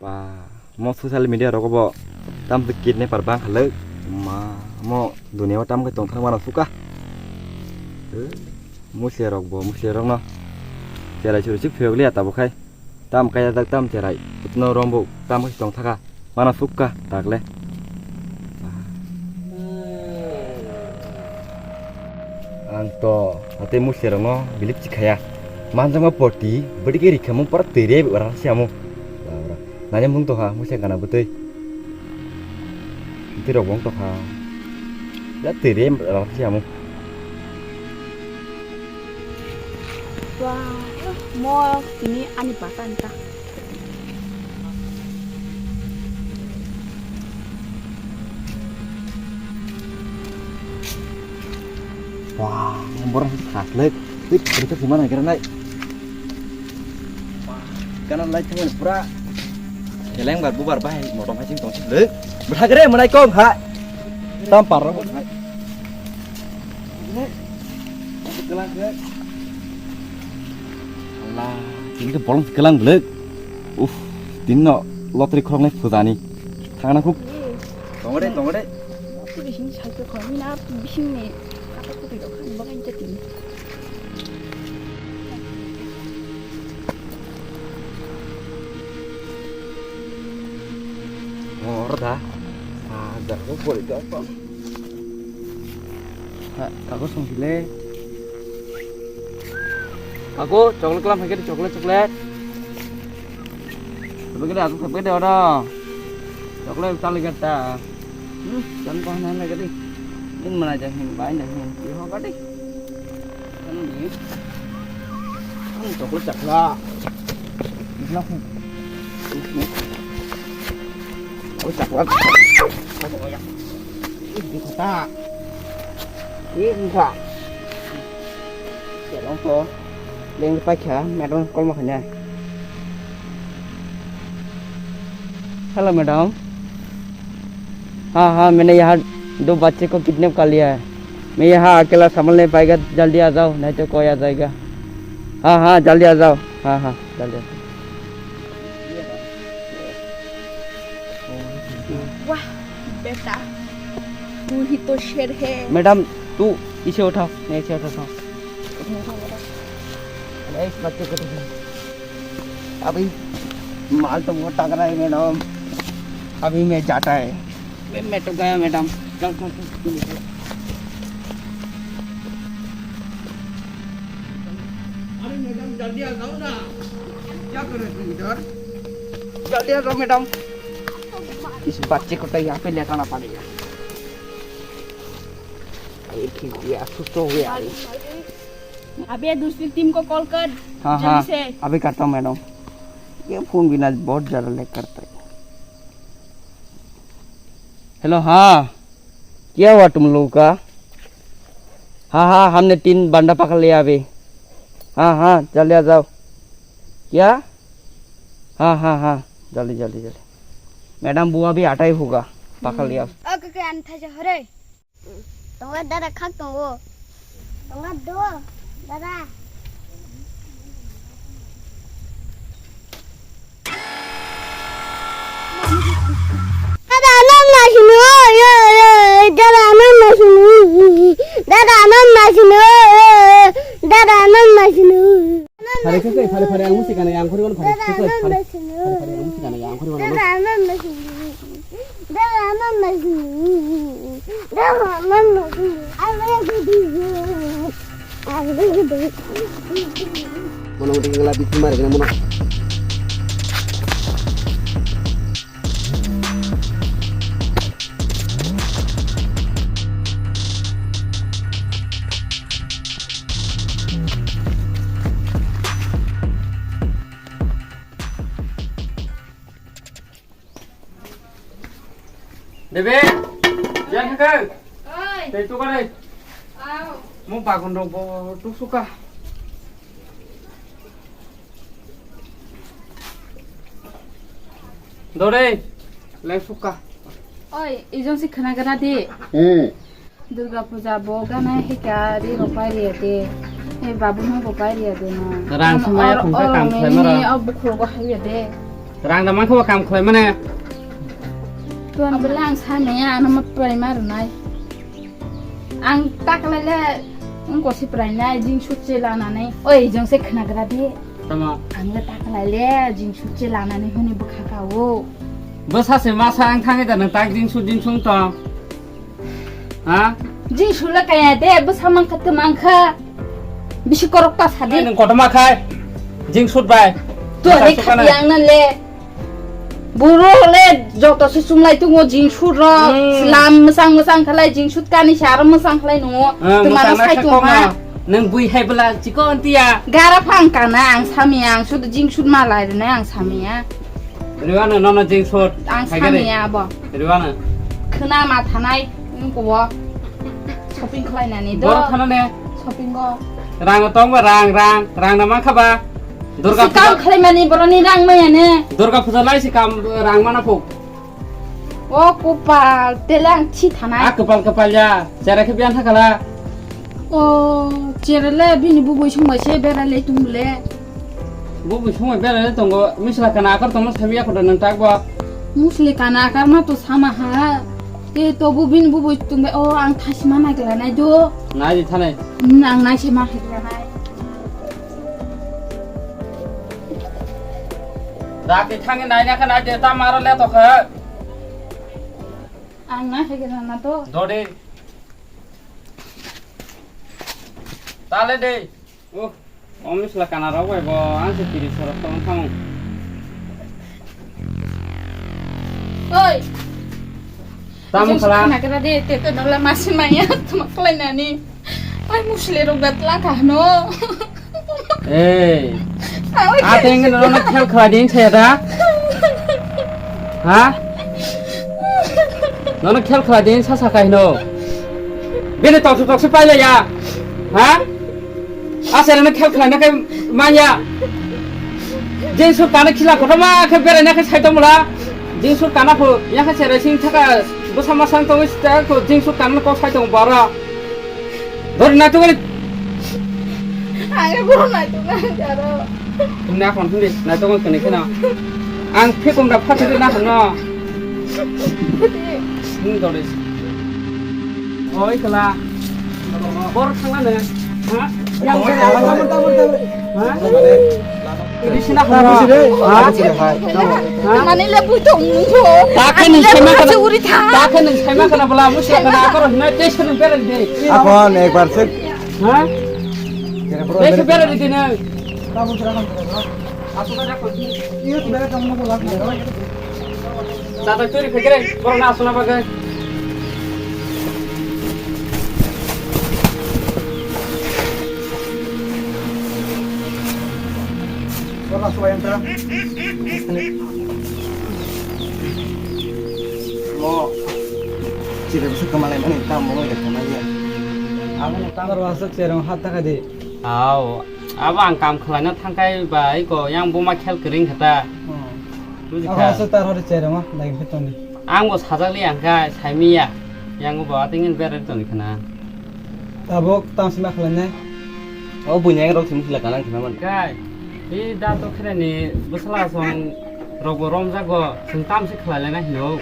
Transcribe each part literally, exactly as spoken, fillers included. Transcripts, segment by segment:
Ba, mo social media rogo bo tam kidnapper bang khalai. Ma, mo dunia o tam khe tong thang mano suka. Eh, musia rok bo, musia rok no. Cherai churi chik phiyok liya tabo khai. Tam kaya dak tam cherai. Putno rombo tam khe tong thaka. Mano sukka takle. Ang to ate musia rok no bilik chikhaya. Manjama poti, bodi ke rikhamu para tere ora siamu. Nanya mung to ha, musia kana butui. Butui rok bong to ha. Ya tere ora siamu. Wah, mo tini ani bata anta. Wah, borok saklek. Tik, tik, tik, mana kira nai. Kana lai thang pura. Eleng bar bubar bai motom hai sing tong sik le. Bra gere manai kong ha. Tam par ro. Allah, tini ke bolong kelang belek. Uf, tini no lottery khoroknai phudani. Thangna khub. Tongode, tongode. Aku di sini satu kau ni na bising ni. Apa aku tidak kan bagai jadi. Oro da. Ah, jago pori da apa? Ha, kago song sile. Kago, chocolate kelam hai kiri, chocolate, chocolate. Tapi kiri aku tapi kiri oro. Chocolate tali kata. Hmm, jangan kau nanya kiri. Ini mana jahin, bain jahin. Yo, apa deh? Ano ni? Ano chocolate chakla. Chakla. Oh, chakla. Ini kota. Ini kota. Chelong to. Leng paikha, madam call ma khanya. Hello madam. हाँ, हाँ, मैंने यहाँ दो बच्चे को किडनैप कर लिया है। मैं यहाँ अकेला संभल नहीं पाएगा, जल्दी आ जाओ, नहीं तो कोई आ जाएगा। हाँ, हाँ, जल्दी आ जाओ। हाँ, हाँ, जल्दी आ जाओ। वाह, बेटा, तू ही तो शेर है। मैडम, तू इसे उठाओ, मैं इसे उठाता हूँ। अरे, इस बच्चे को तो अभी माल तो बहुत तगड़ा है मैडम, अभी मैं जाता है। मैं, मैं तो गया मैडम। चल, चल, चल, चल। अरे मैडम, जल्दी आ जाओ ना। क्या कर रहे तुम इधर? जल्दी आ जाओ मैडम। इस बच्चे को तो यहाँ पे लेटाना पड़ेगा। ये ठीक हो गया, सुस्त हो गया। अबे दूसरी टीम को कॉल कर। हाँ, जल्दी हाँ, से। अभी करता हूँ मैडम। ये फोन बिना बहुत ज़्यादा लैग करता है। हेलो, हाँ, क्या हुआ तुम लोगों का? हाँ, हाँ, हमने तीन बंदा पकड़ लिया अभी। हाँ, हाँ, जल्दी आ जाओ। क्या? हाँ, हाँ, हाँ, जल्दी, जल्दी, जल्दी। मैडम, वो अभी आता ही होगा, पकड़ लिया। Oke, oke, ang thaisa hore. Tonga dada khak tongo. Tonga do, dada. Dada, nang na sini, oi, oi, oi, dada, nang na sini. Dada, nang na sini, oi, oi, oi, dada, nang na sini. Phare khe khe, phare, phare, ang musi kana yang khori wano phare khe khe, phare, phare, phare, ang musi kana yang khori wano. Mono mati kengla bithi mari kena mono. Debe, ya khe. Oi. Tei tu kare. Au. Mo bagon rok bo tu suka. Dore, leng suka. Oi, ijong si khana gana di. Hmm. Durga puja bo gana hika ri rok pai ri de. E babu no bo pai ri de no. Rang sumaya or, thungsa or kam nini khlai mara. O bukhro go hai de. Rang da mankha ba kam khlai mane. Abole ang samaya ano ma prai ma rwnai. Ang taklai le ang kosi prai nai jing sut che lanani. Oi jong se khnagra di. Tamo. Ang le taklai le jing sut che lanani huni bwkha ka o. Bwsa se masa ang thangwi da nang tak jing sut jing sung tong. Ha? Jing sula kaya de, bwsa mankha tw mankha. Bisi korok ta sadi. Nang kotorma khai. Jing sut bai. To le khati ang na le. Buro le joto se sumlai tungo jing sut ro. Hmm. Slam mwsang mwsang khalai jing sut kani sa aro mwsang khalai nungo. Ah, tw mano mwsang na sai kha tong kok ha. Na. Nang bui hai bwla chikon tiya. Gara phang kana ang samiya ang sut jing sut malai rwnai ang samiya. Riwana nono jing sot. Ang samiya abo. Riwana. Khna ma thanai wngkho o. Shopping khlainani do. Boro thana ne. Shopping go. Rang tong ba rang rang rang na mankha ba. Durga puja. Kam khlaimani boroni rang maya ne. Durga puja lai si kam rang mana phuk. O kopal tele ang thi thanai. A kopal kopal ya. Chera khe biyan thakala. O chera le bini bubui sung bai se bera le tung le. Bubui sung bai bera le tongo misla kana akar tongma sami ya kodo nang tak bo. Musli kana akar ma to sama ha. Te to bu bini bubui tung bai o ang thasi ma nai kla nai do. Nai di thanai. Hmm, ang nai se ma hai kla nai. Dak di thangi nai na kana de ta maro le to kha. Ang na hege na to. Dodi. Tale de. Oh, omis la kana rok bai bo ang se tiri sorok tong thang. Oi. Tam khala. Na kala de te to dola masi maya tuma khlai nani. Ai musle rok gat la ka no. Ei. Ateng no no khel khla ding se da. Ha? No no khel khla ding sa sa kai no. Bini tok tok se pai la ya. Ha? Ase no khel khla na kai ma ya. Jing sur kana khila koto ma khe berai na khe sai tong mula. Jing sur kana phu ya khe se racing thaka bwsa ma sang tong sta ko jing sur kana kok sai tong bora. Dori naitok ni. Ang bo naitok na jaro. Tumni akhon thungdi naitok ni kene kheno. Ang phekum da phathari na hano. Ning dori. Oi kala. Bor thangna ne. Ha? Yang ha? Ini sini aku. Mani le bui tong nunggu. Takhe nung saima kana. Takhe nung saima kana bala musi kana akor hina test nung bere de. Akhon ekbar se. Ha? Test bere de nung. Chata churi phekre, borok na asuna bagwi. Borok asuna yang tara. Mo. Chire bisa kemalai mani tam mo ya kemalai ya. Abo no tangar wasuk cherong hat taka di. Aw, abo ang kam khwlaina thangkai bai ko yang buma khel kering khata. Hmm. Buji kha. Abo asuk tar hori cherong, dai phi toni. Ang bo sajak li ang kha, saimiya. Yang bo ating in berai toni khana. Tabuk tang sima khwlainai. O bunyai rok simi khwlai kanang khana man. Kai, i da to khreni bwsla song rok bo romjak go, sung tam si khwlai lana hino.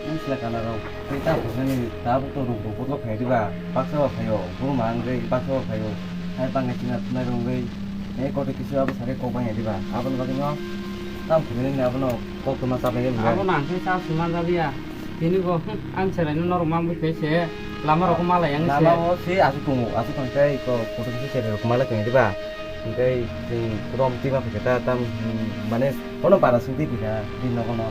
Ang sila kana rok. Tei ta phunani tabuk to ruk ruk botol phai diba, baksa bo phaio, buru ma wngwi baksa bo phaio, hai bangni china thumnai rwngwi, tei koto kisu abo sakhe kok bangya diba, aboni bagwi no tam phunani abono kok tuma chapnai rwngwi. Abo nang khe cha suma jalia, tini bo, hm, ang cheraino norok ma bwkhe se lama rok malai yang se. Lama o se aswk tongo, aswk tong tei ko koto kisu cherai rok malai tong diba. Hingke chwng rom twima phaikha ta tam, hmm, mane bono bara song twi phaikha bini nogo no.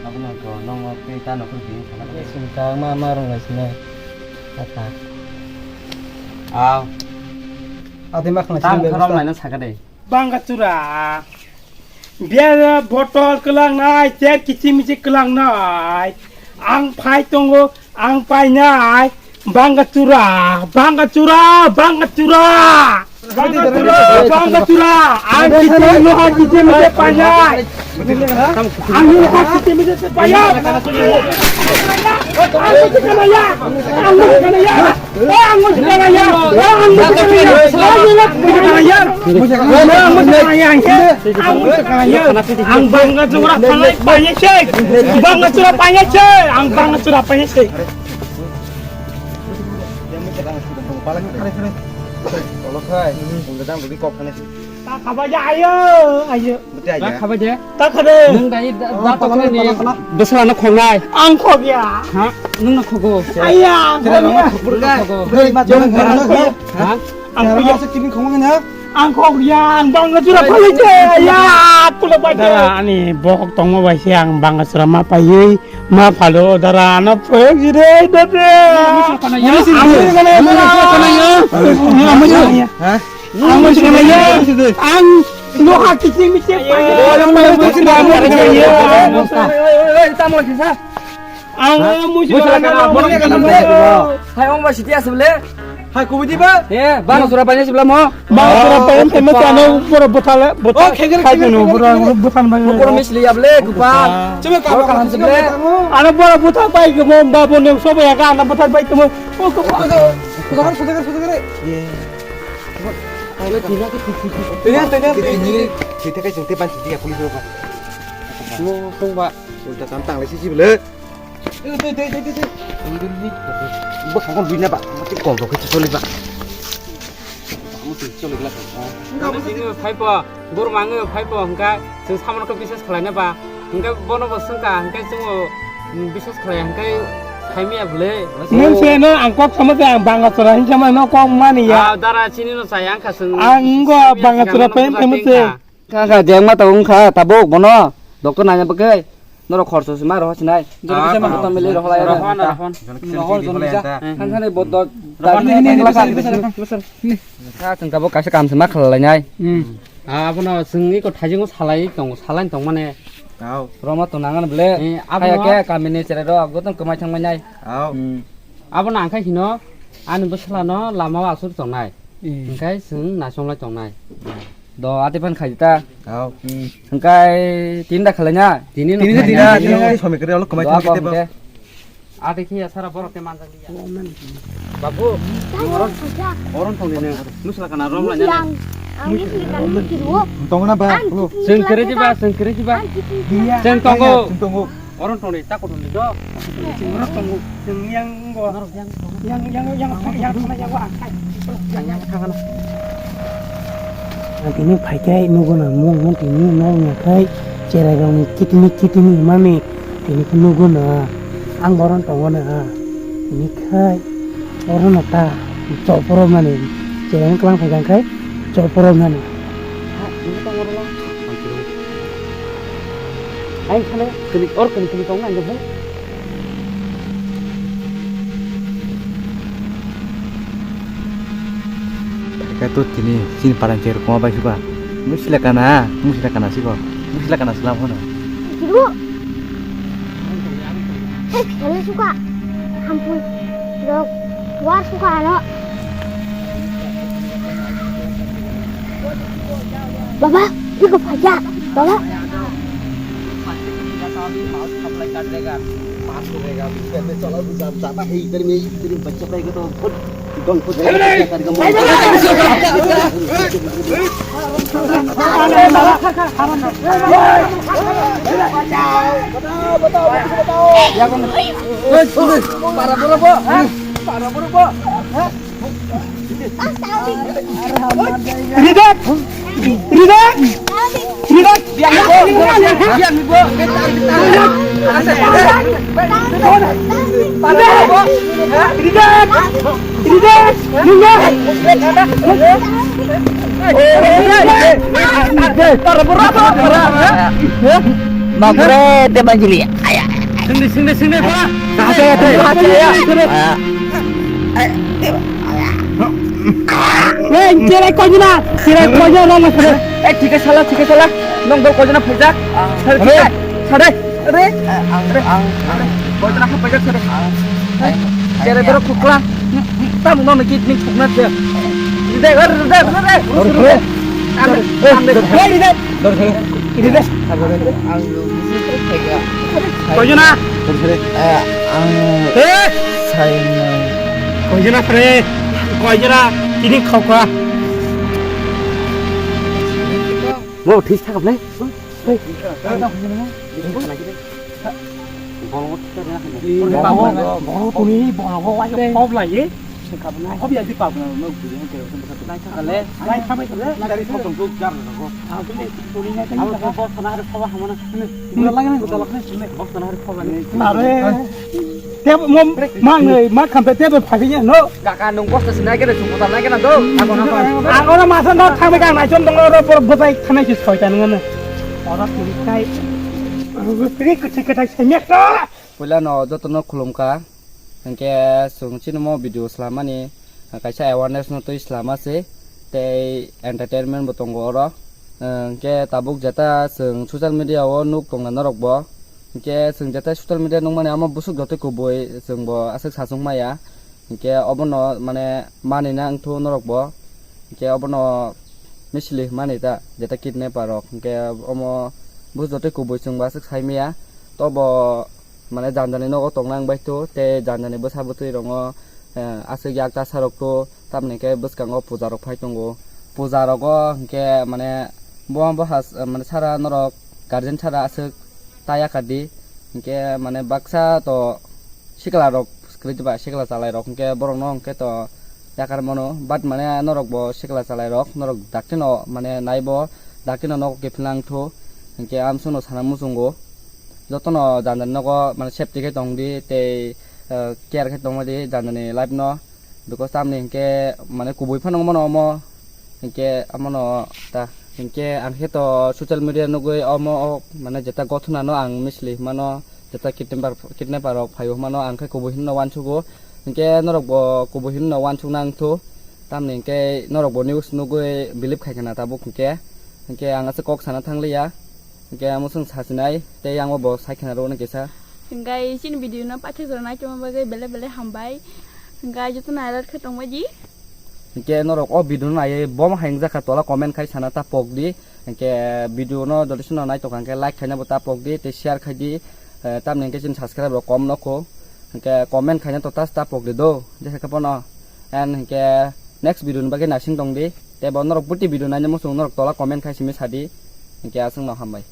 Abono hwnkhe o nongo tei ta nokho bini sana. Tei chwng ta ma ma rwng lai sino. Ata. Aw. Ate ma khna tam sini khorok bebasta. Naina sakha de. Bangachura. Biya botol kwlangnai, cher kichi michi kwlangnai. Ang phai tongo. Ang painai bangachura, bangachura, bangachura. Bangachura, bangachura. Ang kichim no ha kichim se painai. Ang no ha kichim se painai. Ang no kanaya. Ang no kanaya. Ang bangga jora phalai panya se, bangga jora panya se, ang bangga jora panya se. Ta khabai ja, ayo, ayo. Ta khabai je. Ta khade. Nwng dai da, da tokne ni. Bwswlano khoknai. Ang khokya. Ha? Nwng no khogo. Aya, ang khokya. Ha? Ang khokya. Ang khokya, ang bangga jora phalai je. Aya, pula bai. Dara ani bohok tongma bai se ang bangga jora ma paiwi ma phalo dara ano phoyok jire dada. Ha? Ang ang lo ha kiching mi che pa. Ang musi kana. Hai, ong ba siti asle. Hai, kubui di ba? Eh, bang sura banyak sebelah mo. Bang sura banyak temo tano pura botale, botale. Oh, khegere, khegere, khegere. Pura botale banyak. Pura misli ya ble, kupa. Coba kamu kamu sebelah. Ana pura botale bai kemo, babu nem sobo ya ka, ana botale bai kemo. Oh, kupa. Sudah, sudah, sudah. Tengah, tengah, tengah. Ini, kita kan sing tepan sih ya, kulit apa? Lo, tunggu, Pak. Udah tantang lagi sih, bele. Tei, tei, tei, tei, tei, tei. Bwkhakno luina ba, tei kol rok khe choli ba. Tamo tei choli glak. Tini phaipo, gurma wngwi phaipo, hwnkhe chwng samano khe bises khlaina ba. Hwnkhe bono bo swngkha, hwnkhe chwngbo, mm, bises khlaiya, hwnkhe phaimya bwle. Nwng se no ang kok sama se ang banga chora hinsa ma no kok mani ya. Ah, dara chini no chaya wngkha chwng. Ang wngkha banga chora phaima phaima se. Kha kha jeng ma tabuk wngkha tabuk bono doctor naina bagwi norok khorso se ma rohor sinai. Joni kisa ma doctor mili rohor lai. Rohor na rohor. Rohor joni kisa. Khan thani bo do. Rohor ni ni ni. Kha chwng tabuk kaisa kam se ma khalai nai. Hmm. Abono chwng iko thaisingo salai tongo, salai tong mane. Roma to nangan ble. Eh, abono. Kaya ke kamini cherai rok gotong kwmai thang mai nai. Hmm. Abono ang khai hino ani bwsla no lama o asur tongnai. Hmm. Hingkai chwng naisong lai tongnai. Do ati phan khai ta. Hao. Hmm. Hingkai tin da khalai na. Tini no khalai na. Tini no khalai na. Somi kere olo kwmai thang kete ba. Ati khiya sara borok te manjak liya. Babu, oron, oron thong dine. Musla kana rom lai na. Ang musli kana musli ro. Tong na ba. Chwng kere jiba, chwng kere jiba. Chwng tongo. Chwng tongo. Oron tongdi, ta kotor di do. Chwng norok tongo. Chwng yang bo. Yang, yang, yang, yang, yang, yang, yang, yang, ang khai. Yang, yang, yang, yang. Ang tini phai khai nugo na mung, mung tini nai na khai cherai rok ni kitini, kitini mani tini khe nugo na. Ang boron tongo na. Tini khai oro na ta choporo mani cherai klang phai khai choporo mani. Aing khana kini or kini kini tong nang bo. Ka to tini sin parang cher koma bai suba. Musila kana, musila kana sibo. Musila kana selam hono. Kiru. Hei, kali suka. Hampui. Dok. War suka ano. Baba, iko phaikya. Baba. Para, para, para. Para, para, para. Ridak! Ridak! Ridak! Biang ni bo, biang ni bo. Ridak! Ridak! Ridak! Bakre te manjili. Sini, sini, sini, Pak. Kase, kase, ya. Ei, cherai koi jona, cherai koi jona, nang sare. Ei, thik ase sala, thik ase sala. Nong dol koi jona phaijak. Sare, sare, sare. Are, ang, ang, ang. Koi jona phaijak sare. Cherai borok khukla. Tam nong ni kit ni khukna se. Ride, ride, ride, ride. Ride, ride. Ride. Koi jona? Eh, ang. Eh. Saimang. Koijora kre, koijora tini khauka. Mo this thak le. Bolo tuni bolo pop lai. Hobi aji pap na no. Nai thak le. Nai thak le. Nai thak le. Abo bos kana hari phoba hamana. Bula lagi na gudala kane sini. Bos kana hari phoba ni. Mare. Te mo mang nei ma khampe te be phai ya no. Kaka nung bos ta sinai kene sung kota nai kene do. Ang ora masa no thang be kang nai chon dong ro por botai khanai si soi ta nang na. Ora tiri kai. Tiri kuchi katai sai mek to. Puila no joto no khulum ka. Hingke chwng chini mo video slamani kaisa awareness no twi slama se tei entertainment bo tongo oro. Hingke tabuk jeta chwng social media o nuk tongna norok bo. Hingke chwng jeta social media nukmani amo busuk jotoi kubui chwng bo aswk sachung maya. Hingke obono mane manina wngthu norok bo. Hingke obono misili mani ta jeta kidnapper rok. Hingke omo busuk jotoi kubui chwng bo aswk sai maya. Tobo mane jani jani nogo tongna wng bai to tei jani jani bwsa bwtwi rongo, eh, aswk yak ta sa rok to tamni khe bwskango puja rok phai tongo. Puja rogo hwnkhe mane bo bo has mane sara norok guardian sara aswk ta yakar di hwnkhe mane baksa to sikla rok kwrwi ba sikla chalai rok hwnkhe borok no hwnkhe to yakar mano, but mane norok bo sikla chalai rok norok dakti no mane nai bo dakti no nogo kiphilna wng tho hwnkhe amsong no sana muchungo. Jotono jani jani nogo mane safety khe tong di tei, eh, care khe tongma di jani jani life no, because tamni hinkhe mane kubui phano mano omo hinkhe amono ta hinkhe ang khe to social media nugui omo o mane jeta gothona no ang misli hwnmano, jeta kidnapper, kidnapper rok phaio hwnmano ang khe kubui hinwi no uansugo, hinkhe norok bo kubui hinwi no uansukna wngthu, tamni hinkhe norok bo news nugui believe khai khna tabuk hinkhe, hinkhe ang aswk kok sana thangliya. Hingke amo chwng sachinai tei yango bo sai khena rwna kisa. Hingke chini video no paithak jora nai tongma bagwi belai belai hambai. Hingke jotono alert khe tongbai di. Hingke norok o video no naiwi bomo hai wngjakha tola comment khai sana ta pok di. Hingke video no jodi sino nai tongkha hingke like khaina bo ta pok di tei share khai di. Eh, tamni hingke chini subscribe rok kom nokho. Hingke comment khaina to tas ta pok di do. Jesa khe pono. And hingke next video ni bagwi naising tong di. Tei bo norok buti video naina muchung norok tola comment khai simi sadi. Hingke aswk no hambai.